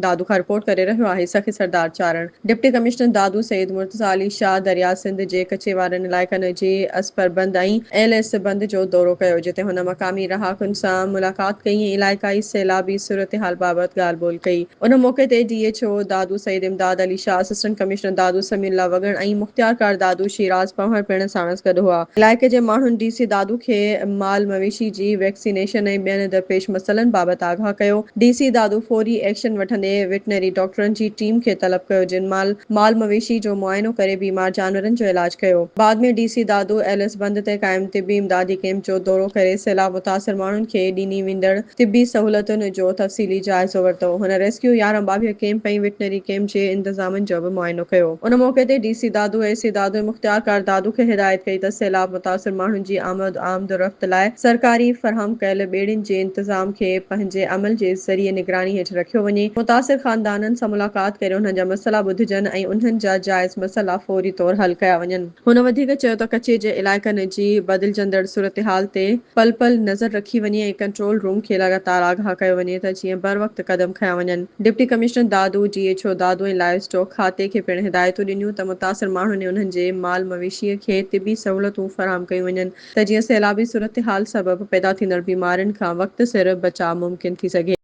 دادو کان رپورٽ ڪري رهيو آهي سخي سردار چارڻ. ڊپٽي ڪمشنر دادو سيد مرتضيٰ علي شاهه درياء سنڌ جي ڪچي وارن علائقن جي اسپر بند ۽ ايل ايس بند جو دورو ڪيو جتي هن مقامي رهاڪن سان ملاقات ڪئي ۽ علائقائي سيلابي صورتحال بابت ڳالهه ٻولهه ڪئي. ان موقعي تي D H O Dadu Syed Imdad Ali Shah, assistant commissioner Dadu Samiullah Wagan ۽ مختيارڪار دادو شيراز پنهور پڻ ساڻس گڏ هئا. علائقي جي ماڻهن ڊي سي دادو کي مال مويشي جي ويڪسينيشن ۽ ٻين درپيش مسئلن بابت آگاهه ڪيو. ڊي سي دادو فوري ايڪشن وٺندي وٽنري ڊاڪٽرن جي ٽيم کي طلب ڪيو جن مال مال مويشي جو معائنو ڪري بيمار جانورن جو علاج ڪيو. بعد ۾ D C Dadu L S بند تي قائم طبي امدادي ڪئمپ جو دورو ڪري سيلاب متاثر ماڻهن کي ڏني ويندڙ طبي سهولتن جو تفصيلي جائزو ورتو. هن ريسڪيو 11 22 ڪئمپ ۽ وٽنري ڪئمپ جي انتظامن جو به معائنو ڪيو. ان موقعي تي D C Dadu, A C Dadu ۽ مختيارڪار دادو کي هدايت ڪئي ته سيلاب متاثر ماڻهن جي آمد آمد و رفت لاء سرڪاري فراهم ڪيل ٻيڙين جي انتظام کي پنهنجي عمل جي ذريعي نگراني هيٺ رکيو وڃي، متاثر خاندانن سان ملاقات ڪري انهن جا مسئلا ٻڌجن ۽ انهن جا جائز مسئلا فوري طور حل ڪيا وڃن. هن وڌيڪ چيو ته ڪچي جي علائقن جي بدلجندڙ صورتحال تي پل پل نظر رکي وڃي ۽ ڪنٽرول روم کي لڳاتار آگاهه ڪيو وڃي ته جيئن بروقت قدم کنيا وڃن. Deputy commissioner Dadu, D H O Dadu ۽ live stock کاتي کي پڻ هدايتون ڏنيون ته متاثر ماڻهن ۽ انهن جي مال مويشي کي طبي سهولتون فراهم ڪيون وڃن ته جيئن سيلابي صورتحال سبب پيدا ٿيندڙ بيمارين کان وقت سر بچاء ممڪن ٿي سگهي.